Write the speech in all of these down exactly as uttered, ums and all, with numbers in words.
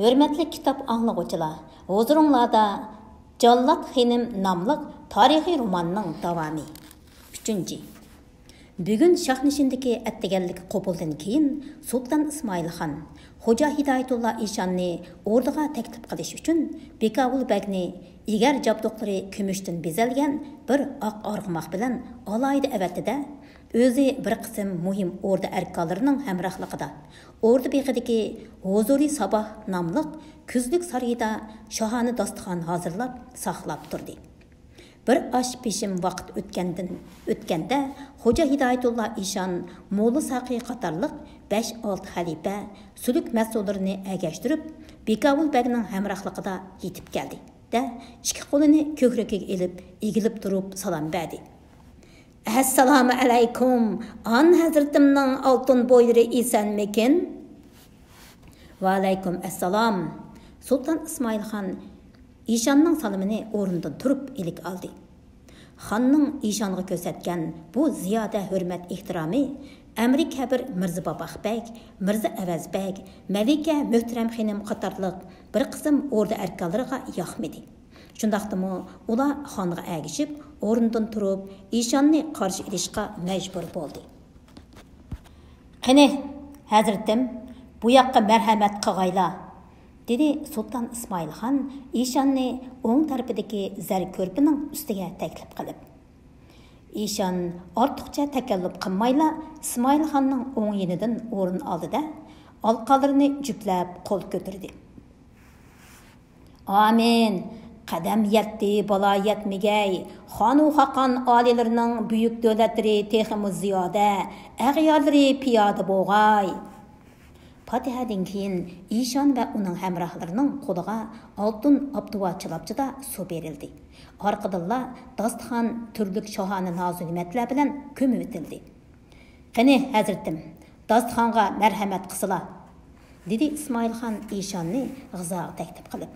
ھۆرمەتلىك كىتاب ئاڭلىغۇچىلار، ھۇزۇرۇڭلاردا جاللات خېنىم ناملىق تارىخىي روماننىڭ داۋامى. ئۈچىنچى. بۈگۈن شاھنىشىندىكى ئەتىگەنلىك قوبۇلدىن كېيىن، سۇلتان ئىسمائىل خان خوجا ھىدايەتۇللا ئىشاننى ئوردىغا تەكلىپ قىلىش ئۈچۈن، بېكاۋۇل بەگنى ئېگەر جابدۇقلىرى كۈمۈشتىن بېزەلگەن بىر ئاق ئارغىماق بىلەن ئالاھىدە ئەۋەتتى-دە، ئۆزى بىر قىسىم مۇھىم ئوردا ئەركانلىرىنىڭ ھەمراھلىقىدا ئوردا بېغىدىكى ھۇزۇرى ساباھ ناملىق كۈزلۈك سارىيىدا شاھانە داستىخان ھازىرلاپ ساقلاپ تۇردى. بىر ئاش پېشىم ۋاقىت ئۆتكەندىن، ئۆتكەندە، خوجا ھىدايەتۇللا ئىشان، موللا ساقى قاتارلىق بەش-ئالتە خەلىپە، سۈلۈك مەسئۇللىرىنى ئەگەشتۈرۈپ، بېكاۋۇل بەگنىڭ ھەمراھلىقىدا يېتىپ كەلدى-دە، ئىككى قولىنى كۆكرىكىگە ئېلىپ، ئېگىلىپ تۇرۇپ سالام بەردى. ئەسسالامۇ ئەلەيكۇم، ئان ھەزرىتىمنىڭ ئالتۇن بويلىرى ئېسەنمىكىن؟ ۋەئەلەيكۇم ئەسسالام. سۇلتان ئىسمائىل خان ئىشاننىڭ سالىمىنى ئورنىدىن تۇرۇپ ئىلىك ئالدى. خاننىڭ ئىشانغا كۆرسەتكەن بۇ زىيادە ھۆرمەت ئېھتىرامى ئەمىرى كەبىر مىرزا باباق بەگ، مىرزا ئەۋەز بەگ، مەلىكە مۆھتەرەم خېنىم قاتارلىق بىر قىسىم ئوردا ئەركانلىرىغا ياقمىدى. شۇنداقتىمۇ ئۇلار خانغا ئەگىشىپ، ئورنىدىن تۇرۇپ، ئىشاننى قارشى ئېلىشقا مەجبۇر بولدى. قېنى، ھەزرىتىم، بۇ ياققا مەرھەمەت قىغايلا، دېدى سۇلتان ئىسمائىل خان ئىشاننى ئوڭ تەرىپىدىكى زەر كۆرپىنىڭ ئۈستىگە تەكلىپ قىلىپ. ئىشان ئارتۇقچە تەكەللۇپ قىلمايلا، ئىسمائىل خاننىڭ ئوڭ يېنىدىن ئورۇن ئالدى-دە، ئالقانلىرىنى جۈپلەپ قول كۆتۈردى. ئامىن! قەدەم يەتتى، بالا يەتمىگەي! خانۇ خاقان ئالىيلىرىنىڭ بۈيۈك دۆلەتلىرى تېخىمۇ زىيادە، ئەغيارلىرى پىيادە بوغاي! پاتىھەدىن كېيىن ئىشان ۋە ئۇنىڭ ھەمراھلىرىنىڭ قولىغا ئالتۇن ئابدۇۋا چىلاپچىدا سۇ بېرىلدى. ئارقىدىنلا داستىخان تۈرلۈك شاھانە نازۇنېمەتلەر بىلەن كۆمۈۋېتىلدى. قېنى، ھەزرىتىم، داستىخانغا مەرھەمەت قىسىلا، دېدى ئىسمائىل خان ئىشاننى غىزاغا تەكلىپ قىلىپ.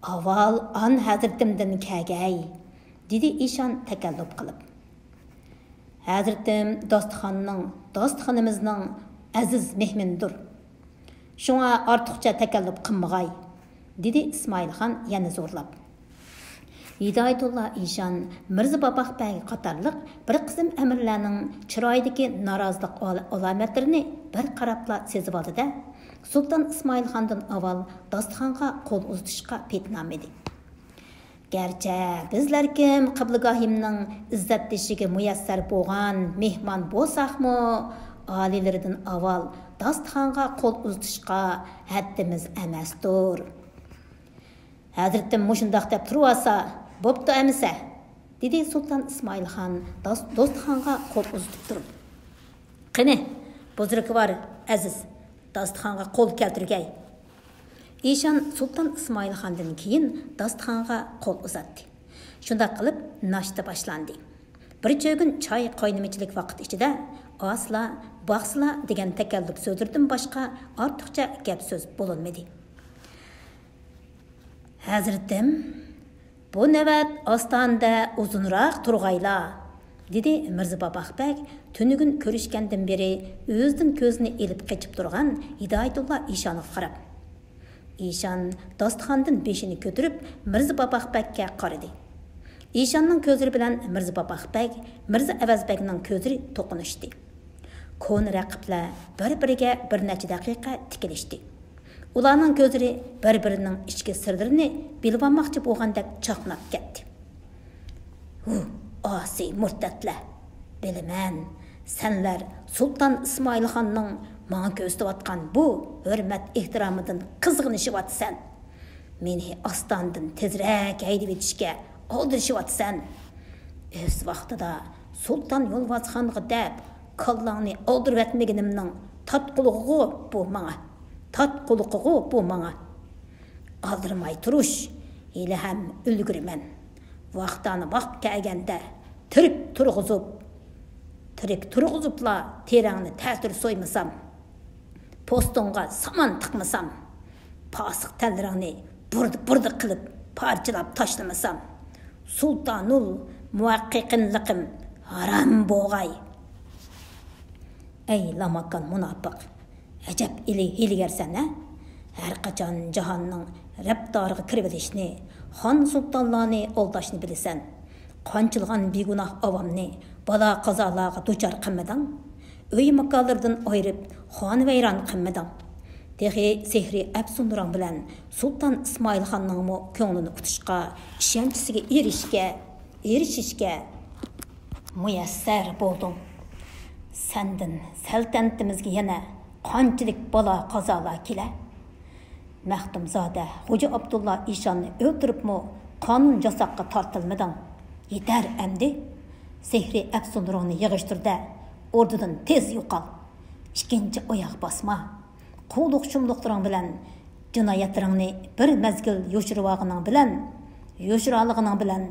ئاۋۋال ئان ھەزرىتىمدىن كەگەي، دېدى ئىشان تەكەللۇپ قىلىپ. ھەزرىتىم داستىخاننىڭ، داستىخىنىمىزنىڭ ئەزىز مېھمىنىدۇر. شۇڭا ئارتۇقچە تەكەللۇپ قىلمىغاي، دېدى ئىسمائىل خان يەنە زورلاپ. ھىدايەتۇللا ئىشان، مىرزا باباق بەگ قاتارلىق بىر قىسىم ئەمىرلەرنىڭ چىرايىدىكى نارازىلىق ئال-، ئالامەتلىرىنى بىر قاراپلا سېزىۋالدى-دە، سۇلتان ئىسمائىل خاندىن ئاۋۋال داستىخانغا قول ئۇزىتىشقا پېتىنالمىدى. گەرچە بىزلەر كىم قىبلىگاھىمنىڭ ئىززەتلىشىگە مۇيەسسەر بولغان مېھمان بولساقمۇ، ئالىيلىرىدىن ئاۋۋال داستىخانغا قول ئۇزىتىشقا ھەددىمىز ئەمەستۇر. ھەزرىتىم مۇشۇنداق دەپ تۇرۇۋالسا، بوپتۇ ئەمىسە، دېدى سۇلتان ئىسمائىل خان داس-، دوستخانغا قول ئۇزىتىپ تۇرۇپ. قېنى، بۇزرۇكۋار ئەزىز، داستىخانغا قول كەلتۈرگەي. ئىشان سۇلتان ئىسمائىل خاندىن كېيىن داستىخانغا قول ئۇزاتتى. شۇنداق قىلىپ ناشتا باشلاندى. بىر چۆگۈن چاي قاينىمىچىلىك ۋاقىت ئىچىدە ئاسلا، باقسىلا دېگەن تەكەللۇپ سۆزلىرىدىن باشقا ئارتۇقچە گەپ سۆز بولۇنمىدى. ھەزرىتىم، بۇ نۆۋەت ئاستانىدە ئۇزۇنراق تۇرغايلا، دېدى مىرزا باباق بەگ تۈنۈگۈن كۆرۈشكەندىن بېرى ئۆزىدىن كۆزىنى ئېلىپ قېچىپ تۇرغان ھىدايەتۇللا ئىشانغا قاراپ. ئىشان داستىخاندىن بېشىنى كۆتۈرۈپ مىرزا باباق بەگكە قارىدى. ئىشاننىڭ كۆزلىرى بىلەن مىرزا باباق بەگ، مىرزا ئەۋەز بەگنىڭ كۆزلىرى توقۇنۇشتى. كونا رەقىبلەر بىر-بىرىگە بىر نەچچە دەقىقە تىكىلىشتى. ئۇلارنىڭ كۆزلىرى بىر-بىرىنىڭ ئىچكى سىرلىرىنى بىلىۋالماقچى بولغاندەك چاقناپ كەتتى. ھۇ، ئاسىي مۇرتەتلەر! بىلىمەن، سەنلەر سۇلتان ئىسمائىل خاننىڭ ماڭا كۆرسىتىۋاتقان بۇ ھۆرمەت ئېھتىرامىدىن قىزغىنىشىۋاتىسەن. مېنى ئاستانىدىن تېزرەك ھەيدىۋېتىشكە ئالدىرىشىۋاتىسەن. ئۆز ۋاقتىدا سۇلتان يولۋاسخانغا دەپ كاللاڭنى ئالدۇرۇۋەتمىگىنىمنىڭ تارتقۇلۇقىغۇ بۇ ماڭا. تارتقۇلۇقىغۇ بۇ ماڭا. ئالدىرىماي تۇرۇش، ھېلىھەم ئۈلگۈرىمەن. ۋاقتانە ۋاقىت كەلگەندە تىرىك تۇرغۇزۇپ، تىرىك تۇرغۇزۇپلا تېرەڭنى تەتۈر سويمىسام، پوستۇڭغا سامان تىقمىسام، پاسىق تەنلىرىڭنى بۇردا-بۇردا قىلىپ پارچىلاپ تاشلىمىسام، سۇلتانۇل مۇھەققىقىنلىقىم ھارام بوغاي. ئەي لاماكان مۇناپىق! ئەجەب ئىلى ھىيلىگەرسەن ھە! ھەر قاچان جاھاننىڭ رەپتارىغا كىرىۋېلىشنى، خان سۇلتانلارنى ئالداشنى بىلىسەن. قانچىلىغان بىگۇناھ ئاۋامنى بالا قازالارغا دۇچار قىلمىدىڭ. ئۆي ماكانلىرىدىن ئايرىپ، خانىۋەيران قىلمىدىڭ. تېخى سېھرىي ئەپسۇنلىرىڭ بىلەن سۇلتان ئىسمائىل خاننىڭمۇ كۆڭلىنى ئۇتۇشقا، ئىشەنچىسىگە ئېرىشكە، ئېرىشىشكە مۇيەسسەر بولدۇڭ. سەندىن سەلتەنىتىمىزگە يەنە قانچىلىك بالا قازالار كېلە؟ مەختۇمزادە خوجا ئابدۇللا ئىشاننى ئۆلتۈرۈپمۇ قانۇن جاساققا تارتىلمىدىڭ. يېتەر ئەمدى. سېھرىي ئەپسۇنلىرىڭنى يىغىشتۇر-دە، ئوردىدىن تېز يوقال. ئىككىنچى ئاياغ باسما. قۇۋلۇق-شۇملۇقلىرىڭ بىلەن جىنايەتلىرىڭنى بىر مەزگىل يوشۇرۇۋالغىنىڭ بىلەن، يوشۇرالىغىنىڭ بىلەن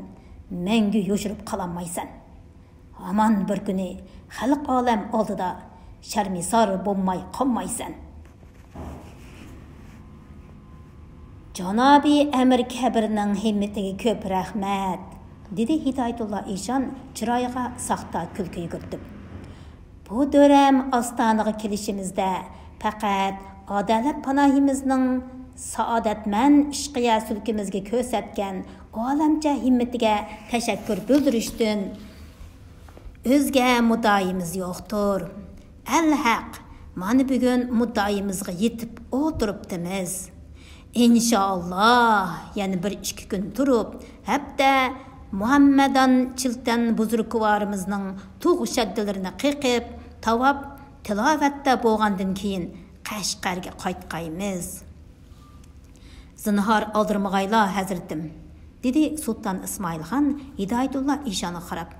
مەڭگۈ يوشۇرۇپ قالالمايسەن. ھامان بىر كۈنى خەلق ئالەم ئالدىدا شەرمىسار بولماي قالمايسەن. جانابىي ئەمىر كەبىرنىڭ ھىممىتىگە كۆپ رەھمەت، دېدى ھىدايەتۇللا ئىشان چىرايىغا ساختا كۈلكە يۈگۈرتۈپ. بۇ دۆرەم ئاستانىغا كېلىشىمىزدە پەقەت ئادالەت پاناھىمىزنىڭ سائادەتمەن ئىشقىيە سۈلكىمىزگە كۆرسەتكەن ئالەمچە ھىممىتىگە تەشەككۈر بىلدۈرۈشتىن ئۆزگە مۇددىئايىمىز يوقتۇر. ئەلھەق، مانا بۈگۈن مۇددىئايىمىزغا يېتىپ ئولتۇرۇپتىمىز. ئىنشائاللا، يەنە بىر ئىككى كۈن تۇرۇپ، ھەپتە مۇھەممەدان چىلتەن بۇزرۇكۋارىمىزنىڭ تۇغ شەددىلىرىنى قېقىپ، تاۋاپ، تىلاۋەتتە بولغاندىن كېيىن قەشقەرگە قايتقايمىز. زىنھار ئالدىرىمىغايلا، ھەزرىتىم، دېدى سۇلتان ئىسمائىل خان ھىدايەتۇللا ئىشانغا قاراپ.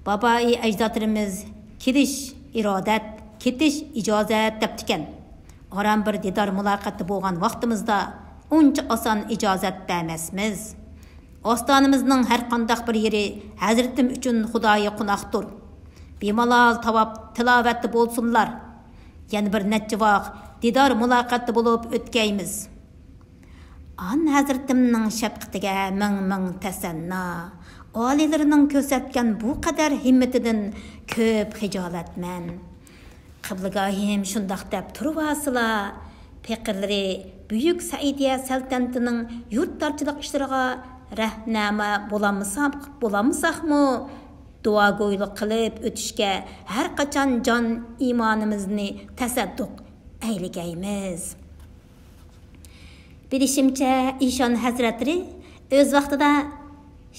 بابايى ئەجدادلىرىمىز «كېلىش ئىرادەت، كېتىش ئىجازەت» دەپتىكەن. ئاران بىر دىدار مۇلاقاتتا بولغان ۋاقتىمىزدا ئۇنچە ئاسان ئىجازەت بەرمەسمىز. ئاستانىمىزنىڭ ھەرقانداق بىر يېرى ھەزرىتىم ئۈچۈن خۇدايى قوناقتۇر. بىمالال تاۋاپ تىلاۋەتتە بولسۇنلار. يەنە بىر نەچچە ۋاق دىدار مۇلاقاتتا بولۇپ ئۆتكەيمىز. ئان ھەزرىتىمنىڭ شەپقىتىگە مىڭ مىڭ تەسەننا. ئالىيلىرىنىڭ كۆرسەتكەن بۇ قەدەر ھىممىتىدىن كۆپ خىجالەتمەن. قىبلىگاھىم شۇنداق دەپ تۇرۇۋالسىلا، پېقىرلىرى بۈيۈك سەئىدىيە سەلتەنىتىنىڭ يۇرتدارچىلىق ئىشلىرىغا رەھنەما بولالمىساق، بولالمىساقمۇ، دۇئاگويلۇق قىلىپ ئۆتۈشكە ھەرقاچان جان ئىمانىمىزنى تەسەددۇق ئەيلىگەيمىز. بىلىشىمچە، ئىشان ھەزرەتلىرى ئۆز ۋاقتىدا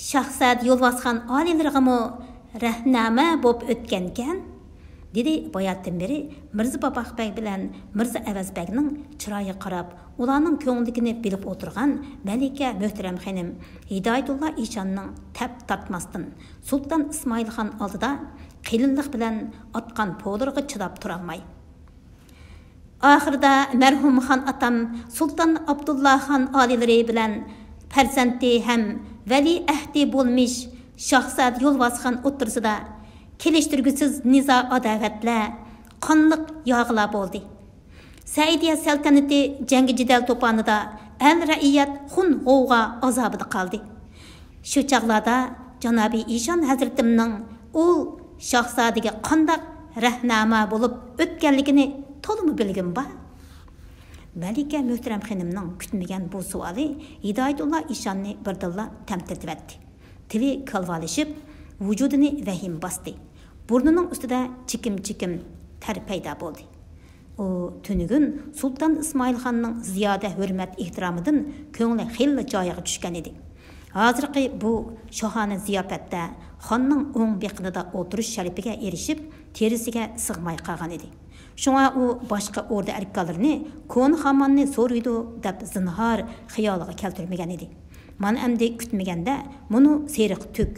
شاھزادە يولۋاسخان ئالىيلىرىغىمۇ رەھنەما بولۇپ ئۆتكەنكەن، دېدى باياتتىن بېرى مىرزا باپاق بەگ بىلەن مىرزا ئەۋەز بەگنىڭ چىرايىغا قاراپ، ئۇلارنىڭ كۆڭلىدىكىنى بىلىپ ئولتۇرغان مەلىكە مۆھتەرەم خېنىم ھىدايەتۇللا ئىشاننىڭ تەپ تارتماستىن سۇلتان ئىسمائىل خان ئالدىدا قېلىنلىق بىلەن ئاتقان پولىرىغا چىداپ تۇرالماي، ئاخىرىدا مەرھۇم خان ئاتام سۇلتان ئابدۇللا خان ئالىيلىرى بىلەن پەرزەنتى ھەم ۋەلىئەھدى بولمىش شاھزادە يولۋاسخان ئوتتۇرىسىدا كېلىشتۈرگۈسىز نىزا-ئاداۋەتلەر، قانلىق ياغىلار بولدى. سەئىدىيە سەلتەنىتى جەڭگى-جېدەل توپانىدا ئەل-رەئىيەت خۇن-غوۋغا ئازابىدا قالدى. شۇ چاغلاردا جانابىي ئىشان ھەزرىتىمنىڭ ئۇل شاھزادىگە قانداق رەھنەما بولۇپ ئۆتكەنلىكىنى تولىمۇ بىلگۈم بار. مەلىكە مۆھتەرەم خېنىمنىڭ كۈتمىگەن بۇ سوئالى ھىدايەتۇللا ئىشاننى بىردىنلا تەمتىرىتىۋەتتى. تىلى كالۋالىشىپ، ۋۇجۇدىنى ۋەھىمە باستى. بۇرنىنىڭ ئۈستىدە چېكىم-چېكىم تەر پەيدا بولدى. ئۇ تۈنۈگۈن سۇلتان ئىسمائىل خاننىڭ زىيادە ھۆرمەت-ئېھتىرامىدىن كۆڭلى خېلىلا جايىغا چۈشكەن ئىدى. ھازىرقى بۇ شاھانە زىياپەتتە خاننىڭ ئوڭ بېقىنىدا ئولتۇرۇش شەرىپىگە ئېرىشىپ، تېرىسىگە سىغماي قالغان ئىدى. شۇڭا ئۇ باشقا ئوردا ئەركانلىرىنى كونا خاماننى سورۇيدۇ دەپ زىنھار خىيالىغا كەلتۈرمىگەن ئىدى. مانا ئەمدى كۈتمىگەندە مۇنۇ سېرىق تۈك،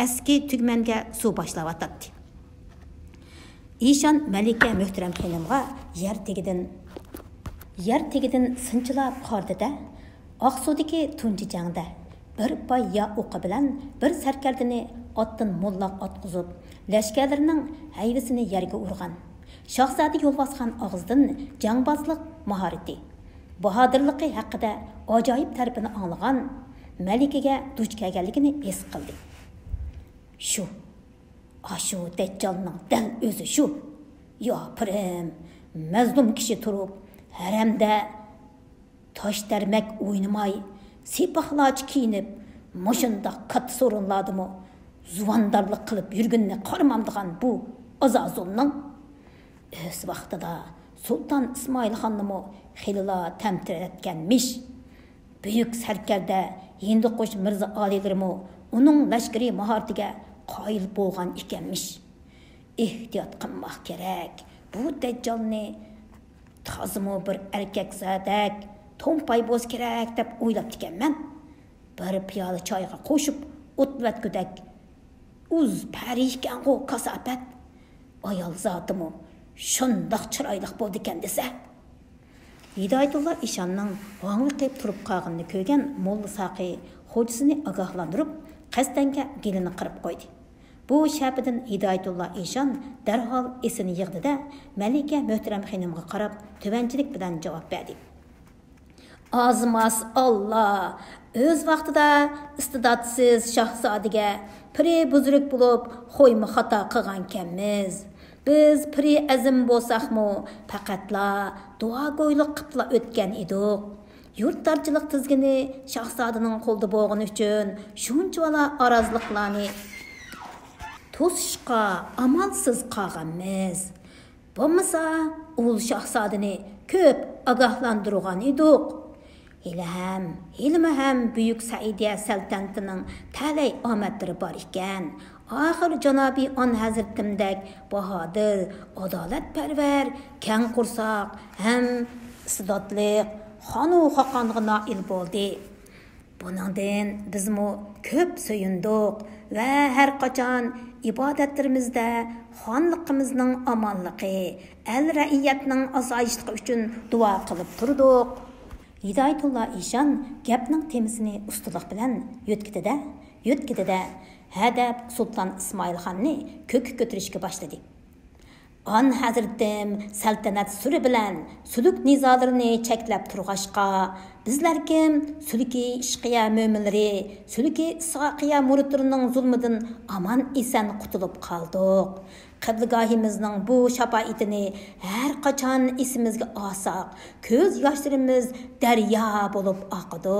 ئەسكى تۈگمەنگە سۇ باشلاۋاتاتتى. ئىشان مەلىكە مۆھتەرەم خېنىمغا يەر تېگىدىن، يەر تېگىدىن سىنچىلاپ قارىدى-دە، ئاقسۇدىكى تۇنجى جەڭدە بىر پاي يا ئوقى بىلەن بىر سەركەردىنى ئاتتىن موللاق ئاتقۇزۇپ، لەشكەرلىرىنىڭ ھەيۋىسىنى يەرگە ئۇرغان، شاھزادە يولۋاسخان ئاغزىدىن جەڭبازلىق ماھارىتى، باھادىرلىقى ھەققىدە ئاجايىپ تەرىپىنى ئاڭلىغان، مەلىكىگە دۇچ كەلگەنلىكىنى ھېس قىلدى. شۇ، ئاشۇ دەججالنىڭ دەل ئۆزى شۇ. يا پىرىم، مەزلۇم كىشى تۇرۇپ، ھەرەمدە تاش تەرمەك ئوينىماي، سىپاھلارچە كىيىنىپ، مۇشۇنداق كاتتا سورۇنلاردىمۇ زۇۋاندارلىق قىلىپ يۈرگىنىنى قارىمامدىغان بۇ ئازازۇلنىڭ ئۆز ۋاقتىدا سۇلتان ئىسمائىلخاننىمۇ خېلىلا تەمتىرەتكەنمىش. بۈيۈك سەركەردە ھىندىقۇش مىرزا ئالىيلىرىمۇ ئۇنىڭ لەشكىرىي ماھارىتىگە قايىل بولغان ئىكەنمىش. ئېھتىيات قىلماق كېرەك، بۇ دەججالنى تازىمۇ بىر ئەركەكزادەك، تومپاي بولسا كېرەك دەپ ئويلاپتىكەنمەن. بىر پىيالە چايغا قوشۇپ ئوتلىۋەتكۈدەك ئۇز پەرى ئىكەنغۇ كاساپەت. ئايال زاتىمۇ شۇنداق چىرايلىق بولىدىكەن دېسە. ھىدايەتۇللا ئىشاننىڭ ھاڭۋېقىپ تۇرۇپ قالغىنىنى كۆرگەن موللا ساقى خوجىسىنى ئاگاھلاندۇرۇپ، قەستەنگە گېلىنى قىرىپ قويدى. بۇ شەپىدىن ھىدايەتۇللا ئىشان دەرھال ئېسىنى يىغدى-دە، مەلىكە مۆھتەرەم خېنىمغا قاراپ تۆۋەنچىلىك بىلەن جاۋاب بەردى. ئازماس ئاللا، ئۆز ۋاقتىدا ئىستىداتسىز شاھزادىگە پىرى بۇزرۇك بولۇپ خويمۇ خاتا قىلغانكەنمىز. بىز پىرى ئەزىم بولساقمۇ پەقەتلا دۇئاگويلۇق قىپلا ئۆتكەن ئىدۇق. يۇرتدارچىلىق تىزگىنى شاھزادىنىڭ قولىدا بولغىنى ئۈچۈن شۇنچىۋالا ئارازلىقلارنى توسۇشقا ئامالسىز قالغانمىز. بولمىسا ئۇل شاھزادىنى كۆپ ئاگاھلاندۇرغان ئىدۇق. ھېلىھەم، ھېلىمۇ ھەم بۈيۈك سەئىدىيە سەلتەنىتىنىڭ تەلەي ئامەتلىرى بار ئىكەن. ئاخىر جانابىي ئان ھەزرىتىمدەك باھادىر، ئادالەتپەرۋەر، كەڭ قورساق ھەم ئىستىداتلىق خانۇ خاقانغا نائىل بولدى. بۇنىڭدىن بىزمۇ كۆپ سۆيۈندۇق ۋە ھەر قاچان ئىبادەتلىرىمىزدە خانلىقىمىزنىڭ ئامانلىقى، ئەل رەئىيەتنىڭ ئاسايىشلىقى ئۈچۈن دۇئا قىلىپ تۇردۇق. ھىدايەتۇللا ئىشان گەپنىڭ تېمىسىنى ئۇستىلىق بىلەن يۆتكىدى-دە، يۆتكىدى-دە، ھەدەپ سۇلتان ئىسمائىلخاننى كۆككە كۆتۈرۈشكە باشلىدى. ئان ھەزرىتىم سەلتەنەت سۈرى بىلەن سۈلۈك نىزالىرىنى چەكلەپ تۇرغاچقا، بىزلەركىم سۈلۈكى ئىشقىيە مۆمىنلىرى، سۈلۈكى ئىسھاقىيە مۇرىتلىرىنىڭ زۇلمىدىن ئامان ئېسەن قۇتۇلۇپ قالدۇق. قىبلىگاھىمىزنىڭ بۇ شاپائىتىنى ھەر قاچان ئېسىمىزگە ئالساق، كۆز ياشلىرىمىز دەريا بولۇپ ئاقىدۇ.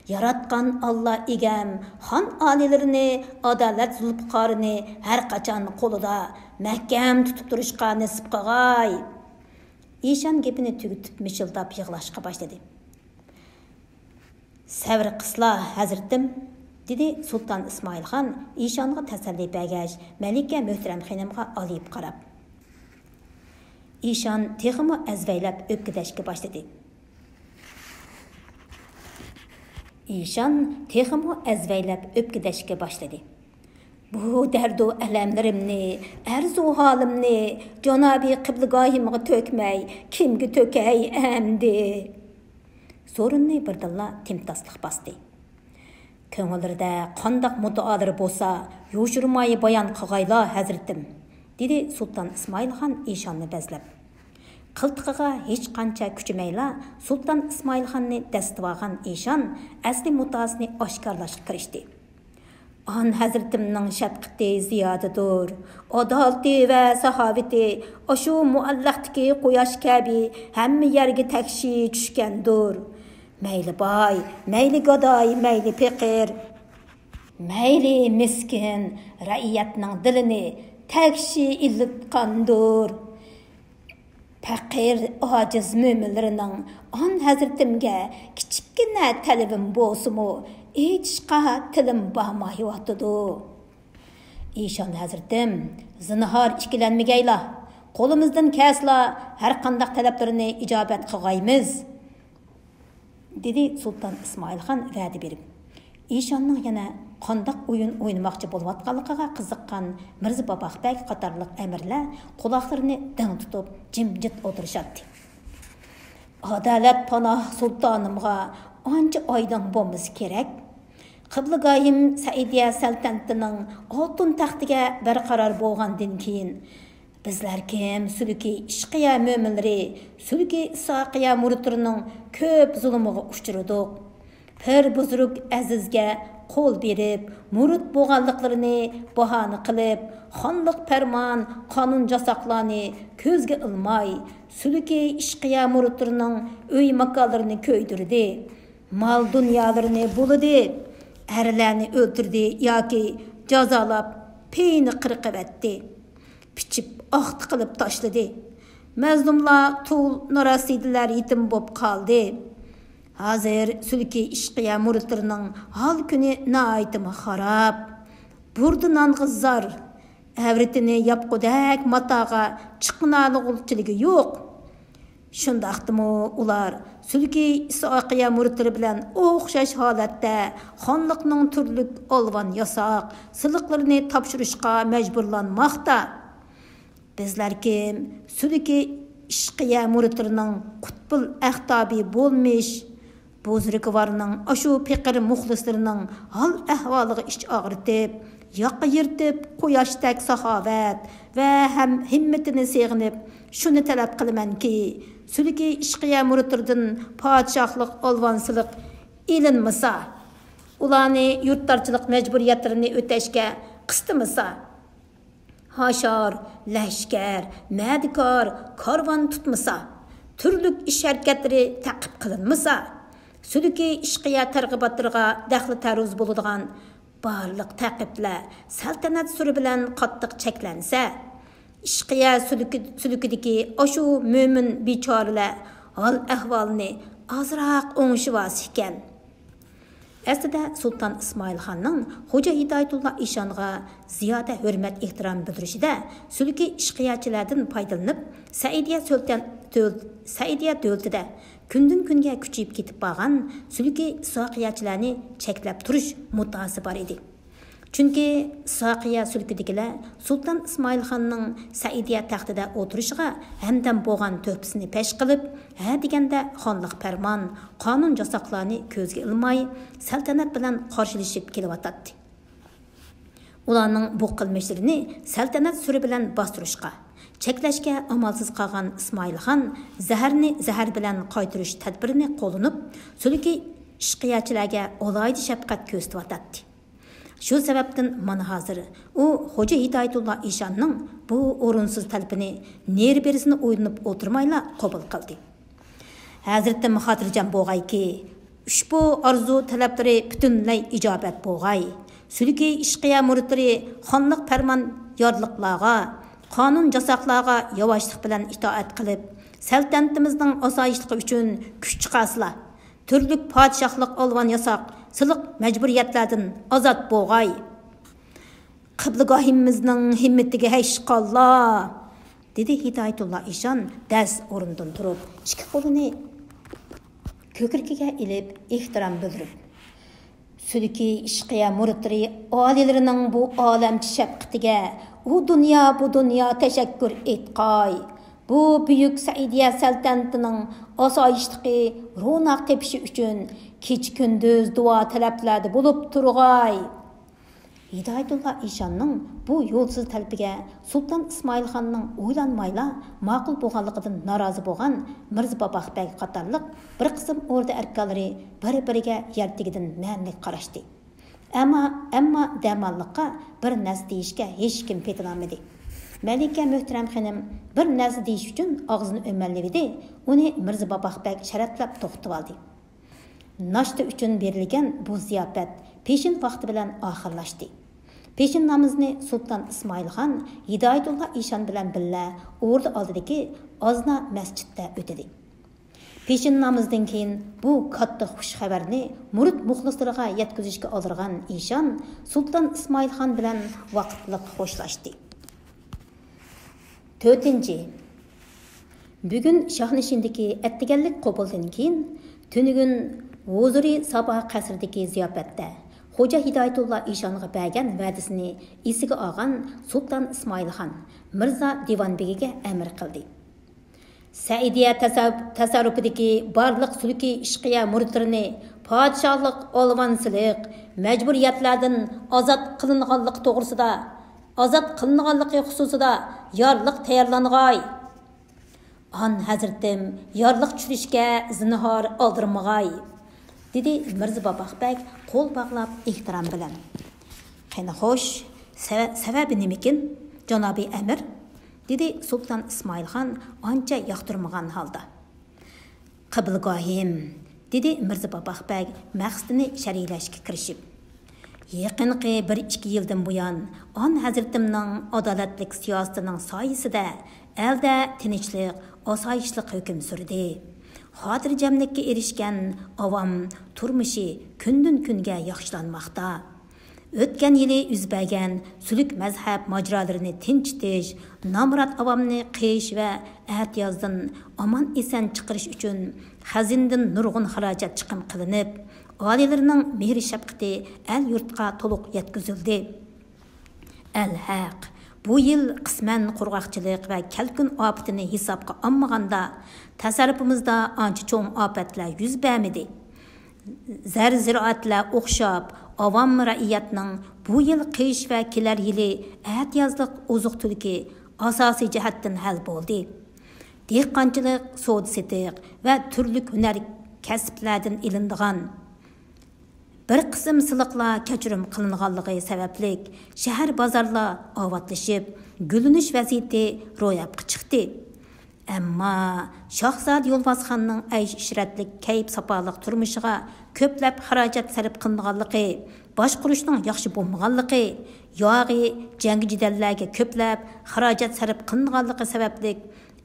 ياراتقان ئاللا ئىگەم خان ئالىيلىرىنى، ئادالەت زۇلپىقارىنى ھەر قاچان قولىدا مەھكەم تۇتۇپ تۇرۇشقا نېسىپ قىلغاي. ئىشان گېپىنى تۈگىتىپ مىشىلداپ يىغلاشقا باشلىدى. سەۋر قىسلا، ھەزرىتىم، دېدى سۇلتان ئىسمائىلخان ئىشانغا تەسەللى بەرگەچ، مەلىكە مۆھتەرەم خېنىمغا ئالىيىپ قاراپ. ئىشان تېخىمۇ ئەزۋەيلەپ ئۆپكىدەشكە باشلىدى. ئىشان تېخىمۇ ئەزۋەيلەپ ئۆپكىدەشكە باشلىدى. بۇ دەردۇ ئەلەملىرىمنى، ئەرزۇ ھالىمنى جانابىي قىبلىگاھىمغا تۆكمەي، كىمگە تۆكەي ئەمدى؟ سورۇننى بىردىنلا تىمتاسلىق باستى. كۆڭۈللىرىدە قانداق مۇددىئالىرى بولسا، يوشۇرماي بايان قىلغايلا، ھەزرىتىم، دېدى سۇلتان ئىسمائىلخان ئىشاننى بەزلەپ. قىلتىقىغا ھېچقانچە كۈچىمەيلا، سۇلتان ئىسمائىلخاننى دەستىۋالغان ئىشان ئەسلى مۇددىئاسىنى ئاشكارىلاشقا كىرىشتى. ئان ھەزرىتىمنىڭ شەپقىتى زىيادىدۇر، ئادالىتى ۋە ساخاۋىتى ئاشۇ مۇئەللەقتىكى قۇياش كەبى ھەممە يەرگە تەكشى چۈشكەندۇر. مەيلى باي، مەيلى گاداي، مەيلى پېقىر، مەيلى مىسكىن، رەئىيەتنىڭ دىلىنى تەكشى ئىللىتقاندۇر. پەقىر، ئاجىز مۆمىنلىرىنىڭ ئان ھەزرىتىمگە كىچىككىنە تەلىپىم بولسىمۇ، ئېيتىشقا تىلىم بارمايۋاتىدۇ. ئىشان ھەزرىتىم، زىنھار ئىككىلەنمىگەيلا، قولىمىزدىن كەلسىلا ھەرقانداق تەلەپلىرىنى ئىجابەت قىلغايمىز. دېدى سۇلتان ئىسمائىلخان ۋەدە بېرىپ. ئىشاننىڭ يەنە قانداق ئويۇن ئوينىماقچى بولۇۋاتقانلىقىغا قىزىققان مىرزا باباق بەگ قاتارلىق ئەمىرلەر قۇلاقلىرىنى دىڭ تۇتۇپ جىمجىت ئولتۇرۇشاتتى. ئادالەت پاناھ سۇلتانىمغا ئانچە ئايدىڭ بولمىسا كېرەك. قىبلىگاھىم سەئىدىيە سەلتەنىتىنىڭ ئالتۇن تەختىگە بەرقارار بولغاندىن كېيىن، بىزلەر كىم سۈلۈكى ئىشقىيە مۆمىنلىرى، سۈلۈكى ئىسھاقىيە مۇرىتلىرىنىڭ كۆپ زۇلۇمىغا ئۇچرىدۇق. پىر بۇزرۇك ئەزىزگە قول بېرىپ، مۇرىت بولغانلىقلىرىنى باھانە قىلىپ، خانلىق پەرمان، قانۇن ياساقلارنى كۆزگە ئىلماي، سۈلۈكى ئىشقىيە مۇرىتلىرىنىڭ ئۆي ماكانلىرىنى كۆيدۈردى. مال دۇنيالىرىنى بۇلىدى. ئەرلەرنى ئۆلتۈردى ياكى جازالاپ، پېيىنى قىرقىۋەتتى. پىچىپ، ئاختا قىلىپ تاشلىدى. مەزلۇملار تۇل نارەسىدىلەر يېتىم بولۇپ قالدى. ھازىر سۈلكى ئىشقىيە مۇرىتلىرىنىڭ ھال كۈنى ناھايىتىمۇ خاراب. بۇردا نانغا زار، ئەۋرىتىنى ياپقۇدەك ماتاغا چىقىنالىغۇچىلىكى يوق. شۇنداقتىمۇ ئۇلار سۈلكى ئىسھاقىيە مۇرىتلىرى بىلەن ئوخشاش ھالەتتە خانلىقنىڭ تۈرلۈك ئالۋان ياساق سىلىقلىرىنى تاپشۇرۇشقا مەجبۇرلانماقتا. بىزلەر كىم؟ سۈلكى ئىشقىيە مۇرىتلىرىنىڭ قۇتبۇل ئەختابى بولمىش بۇزرۇكۋارنىڭ ئاشۇ پېقىر مۇخلىسلىرىنىڭ ھال ئەھۋالىغا ئىچ ئاغرىتىپ، ياقا يىرتىپ، قۇياشتەك ساخاۋەت ۋە ھەم ھىممىتىنى سېغىنىپ، شۇنى تەلەپ قىلىمەنكى، سۈلكى ئىشقىيە مۇرىتلىرىدىن پادىشاھلىق ئالۋان سېلىق ئېلىنمىسا، ئۇلارنى يۇرتدارچىلىق مەجبۇرىيەتلىرىنى ئۆتەشكە قىستىمىسا، ھاشار، لەشكەر، مەدىكار، كارۋان تۇتمىسا، تۈرلۈك ئىش ھەرىكەتلىرى تەقىپ قىلىنمىسا، سۈلكى ئىشقىيە تەرغىباتلىرىغا دەخلى تەرۇز بولىدىغان بارلىق تەقىپلەر سەلتەنەت سۈرى بىلەن قاتتىق چەكلەنسە، ئىشقىيە سۈلكى-، سۈلكىدىكى ئاشۇ مۆمىن بىچارىلەر ھال ئەھۋالنى ئازراق ئوڭشىۋالسا ئىكەن. ئەسلىدە سۇلتان ئىسمائىل خاننىڭ خوجا ھىدايەتۇللا ئىشانغا زىيادە ھۆرمەت-ئېھتىرام بىلدۈرۈشىدە سۈلكى ئىشقىيەچىلەردىن پايدىلىنىپ، سەئىدىيە سۆلتەن-، دۆل-، سەئىدىيە دۆلىتىدە كۈندىن-كۈنگە كۈچىيىپ كېتىپ بارغان سۈلكى ئىسھاقىيەچىلەرنى چەكلەپ تۇرۇش مۇددىئاسى بار ئىدى. چۈنكى ئىسھاقىيە سۈلكىدىكىلەر سۇلتان ئىسمائىل خاننىڭ سەئىدىيە تەختىدە ئولتۇرۇشىغا ھەمدەم بولغان تۆھپىسىنى پەش قىلىپ، ھە دېگەندە خانلىق پەرمان، قانۇن ياساقلارنى كۆزگە ئىلماي، سەلتەنەت بىلەن قارشىلىشىپ كېلىۋاتاتتى. ئۇلارنىڭ بۇ قىلمىشلىرىنى سەلتەنەت سۈرى بىلەن باستۇرۇشقا، چەكلەشكە ئامالسىز قالغان ئىسمائىل خان زەھەرنى زەھەر بىلەن قايتۇرۇش تەدبىرىنى قوللىنىپ، سۈلكى ئىشقىيەچىلەرگە ئالاھىدە شەپقەت كۆرسىتىۋاتاتتى. شۇ سەۋەبتىن مانا ھازىر ئۇ خوجا ھىدايەتۇللا ئىشاننىڭ بۇ ئورۇنسىز تەلىپىنى نېرى-بېرىسىنى ئويلىنىپ ئولتۇرمايلا قوبۇل قىلدى. ھەزرىتىم خاتىرجەم بولغايكى، ئۇشبۇ ئارزۇ تەلەپلىرى پۈتۈنلەي ئىجابەت بولغاي. سۈلكى ئىشقىيە مۇرىتلىرى خانلىق پەرمان يارلىقلارغا، قانۇن ياساقلارغا ياۋاشلىق بىلەن ئىتائەت قىلىپ، سەلتەنىتىمىزنىڭ ئاسايىشلىقى ئۈچۈن كۈچ چىقارسىلا، تۈرلۈك پادىشاھلىق ئالۋان ياساق، سىلىق مەجبۇرىيەتلەردىن ئازاد بولغاي. قىبلىگاھىمىزنىڭ ھىممىتىگە ھەشقاللا! دېدى ھىدايەتۇللا ئىشان دەس ئورنىدىن تۇرۇپ، ئىككى قولىنى كۆكرىكىگە ئېلىپ ئېھتىرام بىلدۈرۈپ. سۈلكى ئىشقىيە مۇرىتلىرى ئالىيلىرىنىڭ بۇ ئالەمچە شەپقىتىگە ئۇ دۇنيا، بۇ دۇنيا تەشەككۈر ئېيتقاي. بۇ بۈيۈك سەئىدىيە سەلتەنىتىنىڭ ئاسايىشلىقى، روناق تېپىشى ئۈچۈن كېچە-كۈندۈز دۇئا تەلەپلەردە بولۇپ تۇرغاي. ھىدايەتۇللا ئىشاننىڭ بۇ يولسىز تەلىپىگە سۇلتان ئىسمائىل خاننىڭ ئويلانمايلا ماقۇل بولغانلىقىدىن نارازى بولغان مىرزا باباق بەگ قاتارلىق بىر قىسىم ئوردا ئەركانلىرى بىر-بىرىگە يەر تېگىدىن مەنىلىك قاراشتى. ئەمما، ئەمما دەماللىققا بىر نەرسە دېيىشكە ھېچكىم پېتىنالمىدى. مەلىكە مۆھتەرەم خېنىم بىر نەرسە دېيىش ئۈچۈن ئاغزىنى ئۆمەللىۋىدى، ئۇنى مىرزا باباق بەگ شەرەتلەپ توختىتىۋالدى. ناشتا ئۈچۈن بېرىلگەن بۇ زىياپەت پېشىن ۋاقتى بىلەن ئاخىرلاشتى. پېشىن نامىزىنى سۇلتان ئىسمائىل خان ھىدايەتۇللا ئىشان بىلەن بىللە ئوردا ئالدىدىكى ئازنا مەسچىتتە ئۆتىدى. پېشىن نامىزىدىن كېيىن بۇ كاتتا خۇش خەۋەرنى مۇرىت مۇخلىسلىرىغا يەتكۈزۈشكە ئالدىرىغان ئىشان سۇلتان ئىسمائىل خان بىلەن ۋاقىتلىق خوشلاشتى. تۆتىنچى، بۈگۈن شاھنىشىندىكى ئەتىگەنلىك قوبۇلدىن كېيىن، تۈنۈگۈن ھۇزۇرى سابا قەسرىدىكى زىياپەتتە خوجا ھىدايەتۇللا ئىشانغا بەرگەن ۋەدىسىنى ئېسىگە ئالغان سۇلتان ئىسمائىل خان مىرزا دىۋان بېگىگە ئەمىر قىلدى. سەئىدىيە تەسەۋ-، تەسەررۇپىدىكى بارلىق سۈلكى ئىشقىيە مۇرىتلىرىنى پادىشاھلىق ئالۋان سېلىق مەجبۇرىيەتلەردىن ئازاد قىلىنغانلىقى توغرىسىدا، ئازاد قىلىنغانلىقى خۇسۇسىدا يارلىق تەييارلانغاي. ئان ھەزرىتىم يارلىق چۈشۈرۈشكە زىنھار ئالدىرىمىغاي. دېدى مىرزا باباق بەگ قول باغلاپ ئېھتىرام بىلەن. قېنى خوش، سەۋە-، سەۋەبى نېمىكىن، جانابىي ئەمىر؟ دېدى سۇلتان ئىسمائىلخان ئانچە ياقتۇرمىغان ھالدا. قىبلىگاھىم، دېدى مىرزا باباق بەگ مەقسىتىنى شەرھلەشكە كىرىشىپ. يېقىنقى بىر ئىككى يىلدىن بۇيان ئان ھەزرىتىمنىڭ ئادالەتلىك سىياسىتىنىڭ سايىسىدە ئەلدە تىنچلىق، ئاسايىشلىق ھۆكۈم سۈردى. خاتىرجەملىككە ئېرىشكەن ئاۋام تۇرمۇشى كۈندىن كۈنگە ياخشىلانماقتا. ئۆتكەن يىلى يۈز بەرگەن سۈلۈك مەزھەپ ماجىرالىرىنى تىنچىتىش، نامرات ئاۋامنى قىش ۋە ئەتىيازدىن ئامان-ئېسەن چىقىرىش ئۈچۈن خەزىنىدىن نۇرغۇن خىراجەت چىقىم قىلىنىپ، ئالىيلىرىنىڭ مېھرى-شەپقىتى ئەل-يۇرتقا تولۇق يەتكۈزۈلدى. ئەلھەق، بۇ يىل قىسمەن قۇرغاقچىلىق ۋە كەلكۈن ئاپىتىنى ھېسابقا ئالمىغاندا، تەسەررۇپىمىزدا ئانچە چوڭ ئاپەتلەر يۈز بەرمىدى. زەر-زىرائەتلەر ئوخشاپ، ئاۋام رەئىيەتنىڭ بۇ يىل قىش ۋە كېلەر يىلى ئەتىيازلىق ئوزۇق-تۈلۈكى ئاساسىي جەھەتتىن ھەل بولدى. دېھقانچىلىق، سودا-سېتىق ۋە تۈرلۈك ھۈنەر كەسىپلەردىن ئېلىنىدىغان بىر قىسىم سېلىقلار كەچۈرۈم قىلىنغانلىقى سەۋەبلىك، شەھەر بازارلار ئاۋاتلىشىپ، گۈللىنىش ۋەزىيىتى روياپقا چىقتى. ئەمما شاھزادە يولۋاسخاننىڭ ئەيش-ئىشرەتلىك، كەيپ-ساپالىق تۇرمۇشىغا كۆپلەپ خىراجەت سەرپ قىلىنغانلىقى، باشقۇرۇشنىڭ ياخشى بولمىغانلىقى، ياغى جەڭگى-جېدەللەرگە كۆپلەپ خىراجەت سەرپ قىلىنغانلىقى سەۋەبلىك،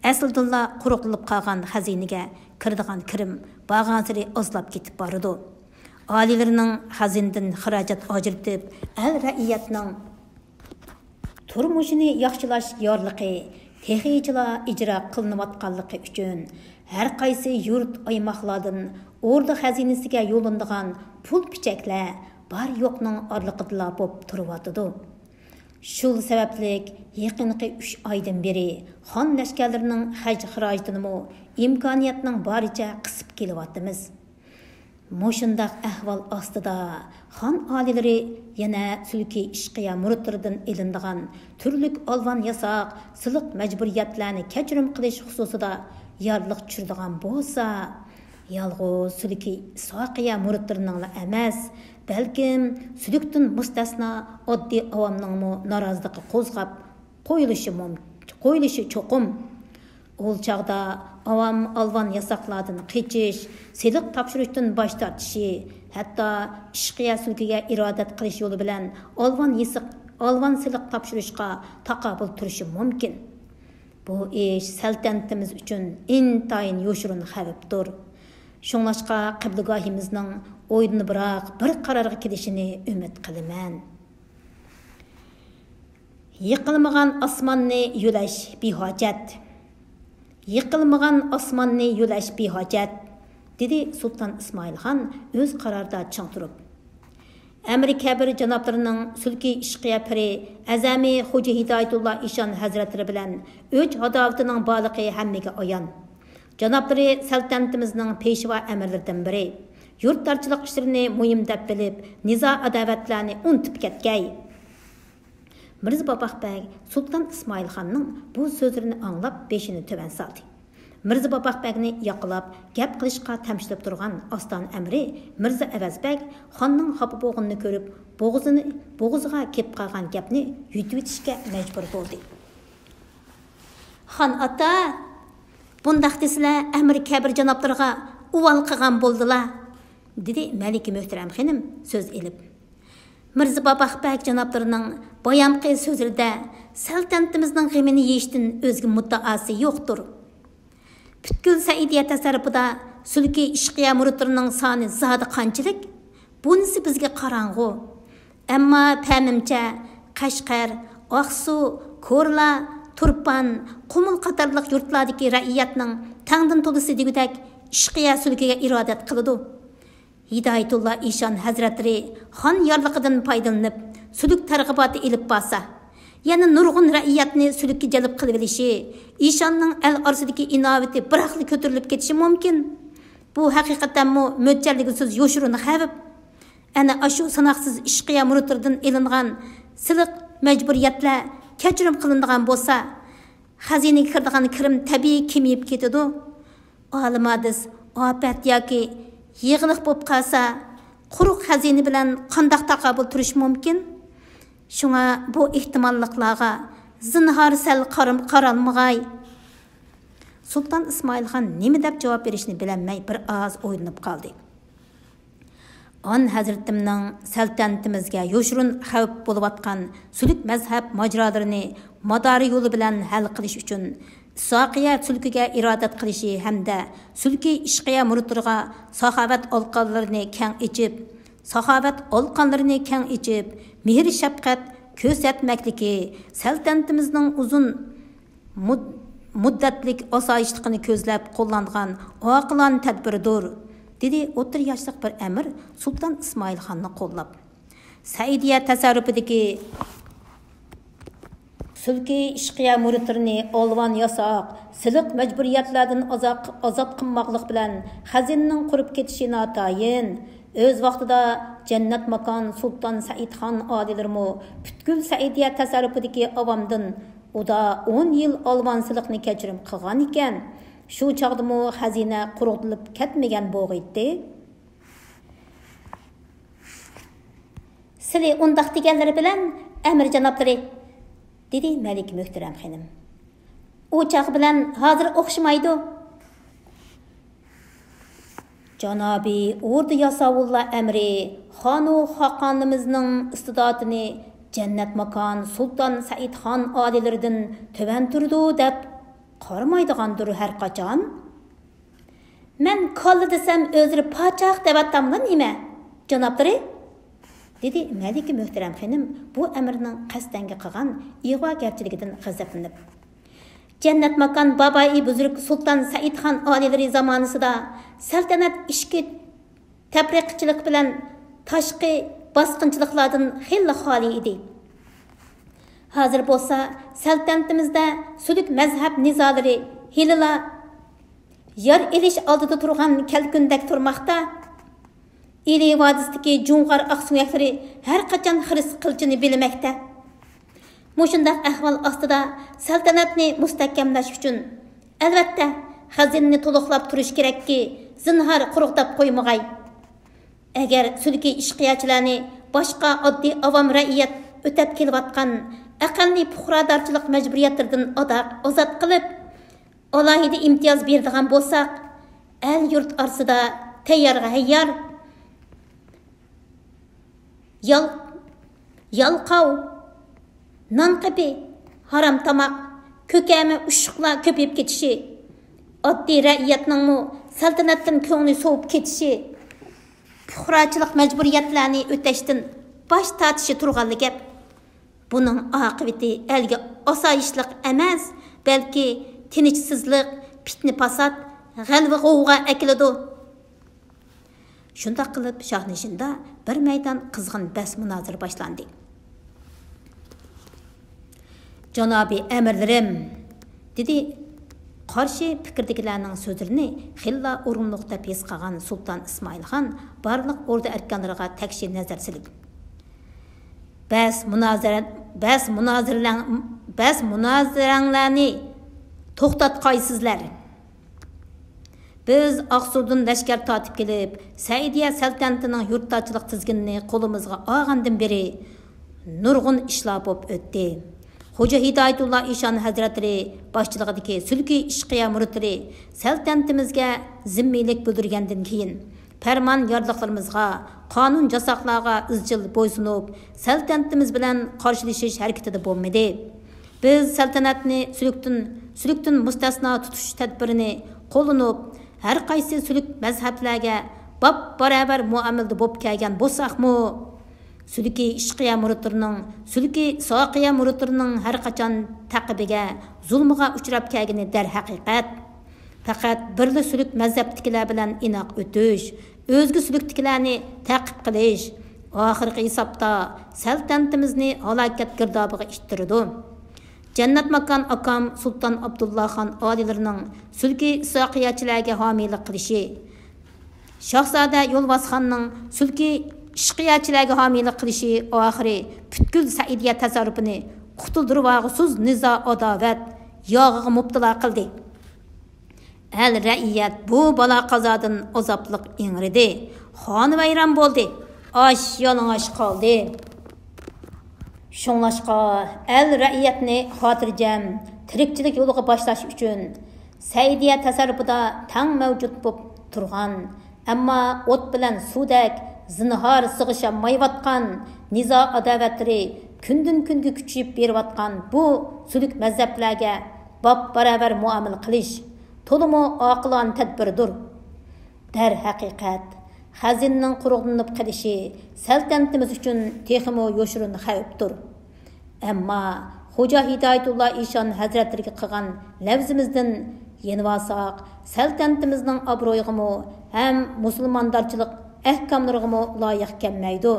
ئەسلىدىنلا قۇرۇقلىنىپ قالغان خەزىنىگە كىرىدىغان كىرىم بارغانسېرى ئازلاپ كېتىپ بارىدۇ. ئالىيلىرىنىڭ خەزىنىدىن خىراجەت ئاجرىتىپ، ئەل رەئىيەتنىڭ تۇرمۇشىنى ياخشىلاش يارلىقى تېخىچىلا ئىجرا قىلىنىۋاتقانلىقى ئۈچۈن، ھەر قايسى يۇرت، ئايماقلاردىن ئوردا خەزىنىسىگە يوللىنىدىغان پۇل پىچەكلەر بار-يوقنىڭ ئارىلىقىدىلا بولۇپ تۇرۇۋاتىدۇ. شۇ سەۋەبلىك، يېقىنقى ئۈچ ئايدىن بېرى خان لەشكەرلىرىنىڭ خەج-خىراجىتىنىمۇ ئىمكانىيەتنىڭ بارىچە قىسىپ كېلىۋاتىمىز. مۇشۇنداق ئەھۋال ئاستىدا، خان ئالىيلىرى يەنە سۈلكى ئىشقىيە مۇرىتلىرىدىن ئېلىنىدىغان تۈرلۈك ئالۋان ياساق، سېلىق مەجبۇرىيەتلەرنى كەچۈرۈم قىلىش خۇسۇسىدا يارلىق چۈشۈرىدىغان بولسا، يالغۇز سۈلكى ئىسھاقىيە مۇرىتلىرىنىڭلا ئەمەس، بەلكىم سۈلۈكتىن مۇستەسنا ئاددىي ئاۋامنىڭمۇ نارازىلىقى قوزغاپ قويۇلۇشى مۇم-، قويۇلۇشى چوقۇم. ئۇ چاغدا ئاۋام ئالۋان ياساقلاردىن قېچىش، سېلىق تاپشۇرۇشتىن باش تارتىشى، ھەتتا ئىشقىيە سۈلكىگە ئىرادەت قىلىش يولى بىلەن ئالۋان يېسىق-، ئالۋان سېلىق تاپشۇرۇشقا تاقابىل تۇرۇشى مۇمكىن. بۇ ئىش سەلتەنىتىمىز ئۈچۈن ئىنتايىن يوشۇرۇن خەۋپتۇر. شۇڭلاشقا قىبلىگاھىمىزنىڭ ئويلىنىپراق بىر قارارغا كېلىشىنى ئۈمىد قىلىمەن. يىقىلمىغان ئاسماننى يۆلەش بىھاجەت. يىقىلمىغان ئاسماننى يۆلەش بىھاجەت، دېدى سۇلتان ئىسمائىلخان ئۆز قارارىدا چىڭ تۇرۇپ. ئەمىر كەبىر جانابلىرىنىڭ سۈلكى ئىشقىيە پىرى ئەزەمى خوجا ھىدايەتۇللا ئىشان ھەزرەتلىرى بىلەن ئۆچ-ھاداۋىتىنىڭ بارلىقى ھەممىگە ئايان. جانابلىرى سەلتەنىتىمىزنىڭ پېشۋا ئەمىرلىرىدىن بىرى. يۇرتتارچىلىق ئىشلىرىنى مۇھىم دەپ بىلىپ، نىزا-ئاداۋەتلەرنى ئۇنتۇپ كەتكەي. مىرزا باباق بەگ سۇلتان ئىسمائىلخاننىڭ بۇ سۆزلىرىنى ئاڭلاپ، بېشىنى تۆۋەن سالدى. مىرزا باباق بەگنى ياقىلاپ، گەپ قىلىشقا تەمشىلىپ تۇرغان ئاستانە ئەمرى مىرزا ئەۋەز بەگ خاننىڭ خاپا بولغىنىنى كۆرۈپ، بوغۇزىنى، بوغۇزىغا كېلىپ قالغان گەپنى يۇتۇۋېتىشكە مەجبۇر بولدى. خان ئاتا، بۇنداق دېسىلە، ئەمىر كەبىر جانابلىرىغا ئۇۋال قىلغان بولدىلا، دېدى مەلىكە مۆھتەرەم خېنىم سۆز ئېلىپ. مىرزا باباق بەگ جانابلىرىنىڭ بايامقى سۆزلىرىدە سەلتەنىتىمىزنىڭ غېمىنى يېيىشتىن ئۆزگە مۇددىئاسى يوقتۇر. پۈتكۈل سەئىدىيە تەسەررۇپىدا سۈلكى ئىشقىيە مۇرىتلىرىنىڭ سانى زادى قانچىلىك؟ بۇنىسى بىزگە قاراڭغۇ. ئەمما پەمىمچە، قەشقەر، ئاقسۇ، كورلا، تۇرپان، قۇمۇل قاتارلىق يۇرتلاردىكى رەئىيەتنىڭ تەڭدىن تولىسى دېگۈدەك ئىشقىيە سۈلكىگە ئىرادەت قىلىدۇ. ھىدايەتۇللا ئىشان ھەزرەتلىرى خان يارلىقىدىن پايدىلىنىپ، سۈلۈك تەرغىباتى ئېلىپ بارسا، يەنە نۇرغۇن رەئىيەتنى سۈلۈككە جەلپ قىلىۋېلىشى، ئىشاننىڭ ئەل ئارىسىدىكى ئىناۋىتى بىراقلا كۆتۈرۈلۈپ كېتىشى مۇمكىن. بۇ ھەقىقەتەنمۇ مۆلچەرلىگۈسىز يوشۇرۇن خەۋپ. ئەنە ئاشۇ ساناقسىز ئىشقىيە مۇرىتلىرىدىن ئېلىنغان سېلىق مەجبۇرىيەتلەر كەچۈرۈم قىلىنىدىغان بولسا، خەزىنىگە كىرىدىغان كىرىم تەبىئىي كېمىيىپ كېتىدۇ. ئالىم ھادىس، ئاپەت ياكى يېغىلىق بولۇپ قالسا، قۇرۇق خەزىنە بىلەن قانداق تاقابىل تۇرۇش مۇمكىن؟ شۇڭا بۇ ئېھتىماللىقلارغا زىنھار سەل قارىم-، قارالمىغاي. سۇلتان ئىسمائىلخان نېمە دەپ جاۋاب بېرىشنى بىلەلمەي بىر ئاز ئويلىنىپ قالدى. ئان ھەزرىتىمنىڭ سەلتەنىتىمىزگە يوشۇرۇن خەۋپ بولۇۋاتقان سۈلۈك مەزھەپ ماجىرالىرىنى مادارا يولى بىلەن ھەل قىلىش ئۈچۈن، ئىسھاقىيە سۈلكىگە ئىرادەت قىلىشى ھەمدە سۈلكى ئىشقىيە مۇرىتلىرىغا ساخاۋەت ئالقانلىرىنى كەڭ ئېچىپ، ساخاۋەت ئالقانلىرىنى كەڭ ئېچىپ، مېھىر-شەپقەت كۆرسەتمەكلىكى سەلتەنىتىمىزنىڭ ئۇزۇن مۇد-، مۇددەتلىك ئاسايىشلىقىنى كۆزلەپ قوللانغان ئاقىلانە تەدبىردۇر، دېدى ئوتتۇرا ياشلىق بىر ئەمىر سۇلتان ئىسمائىلخاننى قوللاپ. سەئىدىيە تەسەررۇپىدىكى سۈلكى ئىشقىيە مۇرىتلىرىنى ئالۋان ياساق، سېلىق مەجبۇرىيەتلەردىن ئازاق-، ئازاد قىلماقلىق بىلەن خەزىنىنىڭ قۇرۇپ كېتىشى ناتايىن. ئۆز ۋاقتىدا جەننەت ماكان سۇلتان سەئىدخان ئالىيلىرىمۇ پۈتكۈل سەئىدىيە تەسەررۇپىدىكى ئاۋامدىن ئۇدا ئون يىل ئالۋان سېلىقنى كەچۈرۈم قىلغان ئىكەن، شۇ چاغدىمۇ خەزىنە قۇرۇقلىنىپ كەتمىگەن بوغىيتتى. سىلى ئۇنداق دېگەنلىرى بىلەن، ئەمىر جانابلىرى، دېدى مەلىكە مۆھتەرەم خېنىم. ئۇ چاغ بىلەن ھازىر ئوخشىمايدۇ. جانابىي ئوردا ياساۋۇللار ئەمرى خانۇ خاقانىمىزنىڭ ئىستىداتىنى جەننەت ماكان سۇلتان سەئىدخان ئالىيلىرىدىن تۆۋەن تۇرىدۇ دەپ قارىمايدىغاندۇر ھەر قاچان؟ مەن كاللا دېسەم ئۆزلىرى پاچاق دەۋاتاملا نېمە، جانابلىرى؟ دېدى مەلىكە مۆھتەرەم خېنىم بۇ ئەمىرنىڭ قەستەنگە قىلغان ئىغۋاگەرچىلىكىدىن غەزەپلىنىپ. جەننەت ماكان بابايى بۈزرۈك سۇلتان سەئىدخان ئالىيلىرى زامانىسىدا سەلتەنەت ئىچكى تەپرىقىچىلىق بىلەن تاشقى باسقۇنچىلىقلاردىن خېلىلا خالىي ئىدى. ھازىر بولسا سەلتەنىتىمىزدە سۈلۈك مەزھەپ نىزالىرى ھېلىلا يار ئېلىش ئالدىدا تۇرغان كەلكۈندەك تۇرماقتا. ئىلى ۋادىسىدىكى جۇڭغار ئاقسۆڭەكلىرى ھەر قاچان خىرىس قىلىچىنى بىلىمەكتە. مۇشۇنداق ئەھۋال ئاستىدا سەلتەنەتنى مۇستەھكەملەش ئۈچۈن، ئەلۋەتتە، خەزىنىنى تولۇقلاپ تۇرۇش كېرەككى، زىنھار قۇرۇقداپ قويمىغاي. ئەگەر سۈلكى ئىشقىيەچىلەرنى باشقا ئاددىي ئاۋام رەئىيەت ئۆتەپ كېلىۋاتقان ئەقەللىي پۇقرادارچىلىق مەجبۇرىيەتلىرىدىن ئادا-، ئازاد قىلىپ، ئالاھىدە ئىمتىياز بېرىدىغان بولساق، ئەل-يۇرت ئارىسىدا تەييارغا ھەييار، يال-، يالقاۋ، نان قېپى، ھارام تاماق، كۆكەمە ئۇششۇقلار كۆپىيىپ كېتىشى، ئاددىي رەئىيەتنىڭمۇ سەلتەنەتتىن كۆڭلى سوۋۇپ كېتىشى، پۇقراچىلىق مەجبۇرىيەتلەرنى ئۆتەشتىن باش تارتىشى تۇرغانلا گەپ. بۇنىڭ ئاقىۋىتى ئەلگە ئاسايىشلىق ئەمەس، بەلكى تىنچسىزلىق، پىتنە-پاسات، غەلۋە-غوۋغا ئەكېلىدۇ. شۇنداق قىلىپ، شاھنىشىندا بىر مەيدان قىزغىن بەس-مۇنازىرە باشلاندى. جانابىي ئەمىرلىرىم، دېدى قارشى پىكىردىكىلەرنىڭ سۆزلىرىنى خېلىلا ئورۇنلۇق دەپ ھېس قىلغان سۇلتان ئىسمائىل خان بارلىق ئوردا ئەركانلىرىغا تەكشى نەزەر سېلىپ. بەس مۇنازىرە، بەس مۇنازىرىلەڭ-، بەس مۇنازىرەڭلارنى توختاتقايسىزلەر. بىز ئاقسۇدىن لەشكەر تارتىپ كېلىپ، سەئىدىيە سەلتەنىتىنىڭ يۇرتدارچىلىق تىزگىنىنى قولىمىزغا ئالغاندىن بېرى، نۇرغۇن ئىشلار بولۇپ ئۆتتى. خوجا ھىدايەتۇللا ئىشان ھەزرەتلىرى باشچىلىقىدىكى سۈلكى ئىشقىيە مۇرىتلىرى سەلتەنىتىمىزگە زىممىيلىك بىلدۈرگەندىن كېيىن، پەرمان يارلىقلىرىمىزغا، قانۇن جاساقلارغا ئىزچىل بويسۇنۇپ، سەلتەنىتىمىز بىلەن قارشىلىشىش ھەرىكىتىدە بولمىدى. بىز سەلتەنەتنى سۈلۈكتىن، سۈلۈكتىن مۇستەسنا تۇتۇش تەدبىرىنى قوللىنىپ، ھەر قايسى سۈلۈك مەزھەپلەرگە باپ باراۋەر مۇئامىلىدە بولۇپ كەلگەن بولساقمۇ، سۈلۈكى ئىشقىيە مۇرىتلىرىنىڭ، سۈلۈكى ساقىيە مۇرىتلىرىنىڭ ھەر قاچان تەقىبىگە، زۇلمىغا ئۇچراپ كەلگىنى دەرھەقىقەت. پەقەت بىرلا سۈلۈك مەزھەپتىكىلەر بىلەن ئىناق ئۆتۈش، ئۆزگە سۈلۈكتىكىلەرنى تەقىب قىلىش، ئاخىرقى ھېسابتا سەلتەنىتىمىزنى ھالاكەت گىردابىغا ئىتتىرىدۇ. جەننەت ماكان ئاكام سۇلتان ئابدۇللا خان ئالىيلىرىنىڭ سۈلكى ئىسھاقىيەچىلەرگە ھامىيلىق قىلىشى، شاھزادە يولۋاسخاننىڭ سۈلكى ئىشقىيەچىلەرگە ھامىيلىق قىلىشى ئاخىرى پۈتكۈل سەئىدىيە تەسەررۇپىنى قۇتۇلدۇرۇۋالغۇسىز نىزا-ئاداۋەت ياغىغا مۇپتىلا قىلدى. ئەل رەئىيەت بۇ بالا قازادىن ئازابلىق ئىڭرىدى، خانىۋەيران بولدى، ئاش يالىڭاچ قالدى. شۇڭلاشقا، ئەل رەئىيەتنى خاتىرجەم تىرىكچىلىك يولىغا باشلاش ئۈچۈن سەئىدىيە تەسەررۇپىدا تەڭ مەۋجۇت بولۇپ تۇرغان، ئەمما ئوت بىلەن سۇدەك زىنھار سىغىشالمايۋاتقان نىزا ئاداۋەتلىرى كۈندىن كۈنگە كۈچىيىپ بېرىۋاتقان بۇ سۈلۈك مەزھەپلەرگە باپ باراۋەر مۇئامىلە قىلىش تولىمۇ ئاقىلانە تەدبىردۇر. دەرھەقىقەت، خەزىنىنىڭ قۇرۇقلىنىپ قېلىشى سەلتەنىتىمىز ئۈچۈن تېخىمۇ يوشۇرۇن خەۋپتۇر. ئەمما خوجا ھىدايەتۇللا ئىشان ھەزرەتلىرىگە قىلغان لەۋزىمىزدىن يېنىۋالساق، سەلتەنىتىمىزنىڭ ئابرۇيىغىمۇ ھەم مۇسۇلماندارچىلىق ئەھكاملىرىغىمۇ لايىق كەلمەيدۇ.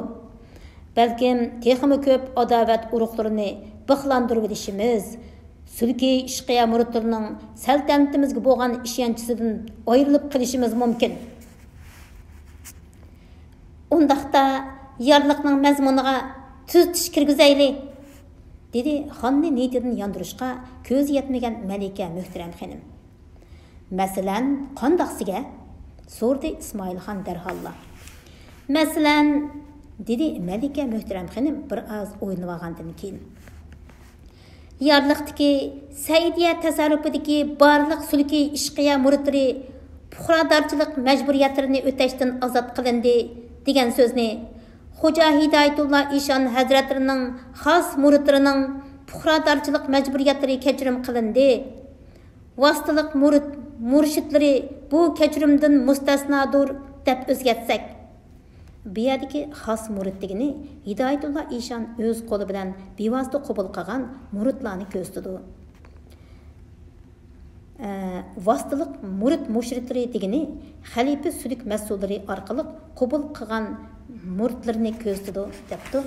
بەلكىم تېخىمۇ كۆپ ئاداۋەت ئۇرۇقلىرىنى بىخلاندۇرۇۋېلىشىمىز، سۈلكى ئىشقىيە مۇرىتلىرىنىڭ سەلتەنىتىمىزگە بولغان ئىشەنچىسىدىن ئايرىلىپ قېلىشىمىز مۇمكىن. ئۇنداقتا يارلىقنىڭ مەزمۇنىغا تۈزىتىش كىرگۈزەيلى، دېدى خاننى نىيىتىدىن ياندۇرۇشقا كۆزى يەتمىگەن مەلىكە مۆھتەرەم خېنىم. مەسىلەن، قانداقسىگە؟ سورىدى ئىسمائىلخان دەرھاللا. مەسىلەن، دېدى مەلىكە مۆھتەرەم خېنىم بىر ئاز ئويلىنىۋالغاندىن كېيىن. يارلىقتىكى سەئىدىيە تەسەررۇپىدىكى بارلىق سۈلكى ئىشقىيە مۇرىتلىرى پۇقرادارچىلىق مەجبۇرىيەتلىرىنى ئۆتەشتىن ئازاد قىلىندى دېگەن سۆزنى خوجا ھىدايەتۇللا ئىشان ھەزرەتلىرىنىڭ خاس مۇرىتلىرىنىڭ پۇقرادارچىلىق مەجبۇرىيەتلىرى كەچۈرۈم قىلىندى، ۋاسىتىلىق مۇرىت مۇرشىدلىرى بۇ كەچۈرۈمدىن مۇستەسنادۇر دەپ ئۆزگەرتسەك، بۇ يەردىكى خاس مۇرىت دېگىنى ھىدايەتۇللا ئىشان ئۆز قولى بىلەن بىۋاسىتە قوبۇل قىلغان مۇرىتلارنى كۆرسىتىدۇ. ئە، ۋاسىتىلىق مۇرىت مۇرشىدلىرى دېگىنى خەلىپە سۈلۈك مەسئۇللىرى ئارقىلىق قوبۇل قىلغان مۇرىتلىرىنى كۆرسىتىدۇ، دەپتۇ.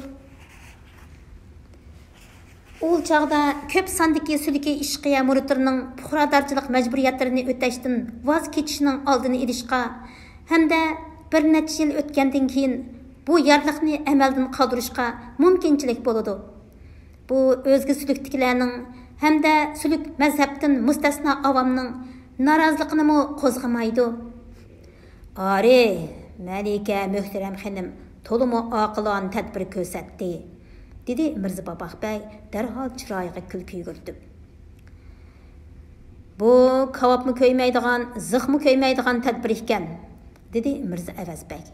ئۇ چاغدا كۆپ ساندىكى سۈلۈكى ئىشقىيە مۇرىتلىرىنىڭ پۇقرادارچىلىق مەجبۇرىيەتلىرىنى ئۆتەشتىن ۋاز كېچىشنىڭ ئالدىنى ئېلىشقا ھەمدە بىر نەچچە يىل ئۆتكەندىن كېيىن بۇ يارلىقنى ئەمەلدىن قالدۇرۇشقا مۇمكىنچىلىك بولىدۇ. بۇ ئۆزگە سۈلۈكتىكىلەرنىڭ ھەمدە سۈلۈك مەزھەپتىن مۇستەسنا ئاۋامنىڭ نارازىلىقىنىمۇ قوزغىمايدۇ. ئارى، مەلىكە مۆھتەرەم خېنىم تولىمۇ ئاقىلانە تەدبىر كۆرسەتتى، دېدى مىرزا باباق بەگ دەرھال چىرايىغا كۈلكە يۈگۈرتۈپ. بۇ كاۋاپمۇ كۆيمەيدىغان، زىخمۇ كۆيمەيدىغان تەدبىر ئىكەن، دېدى مىرزا ئەۋەز بەگ.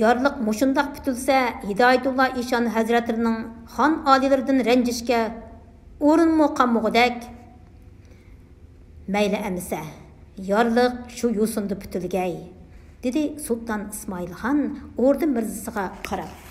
يارلىق مۇشۇنداق پۈتۈلسە، ھىدايەتۇللا ئىشان ھەزرەتلىرىنىڭ خان ئالىيلىرىدىن رەنجىشكە ئورۇنمۇ قالمىغۇدەك. مەيلى ئەمىسە، يارلىق شۇ يوسۇندا پۈتۈلگەي، دېدى سۇلتان ئىسمائىل خان ئوردا مىرزىسىغا قاراپ.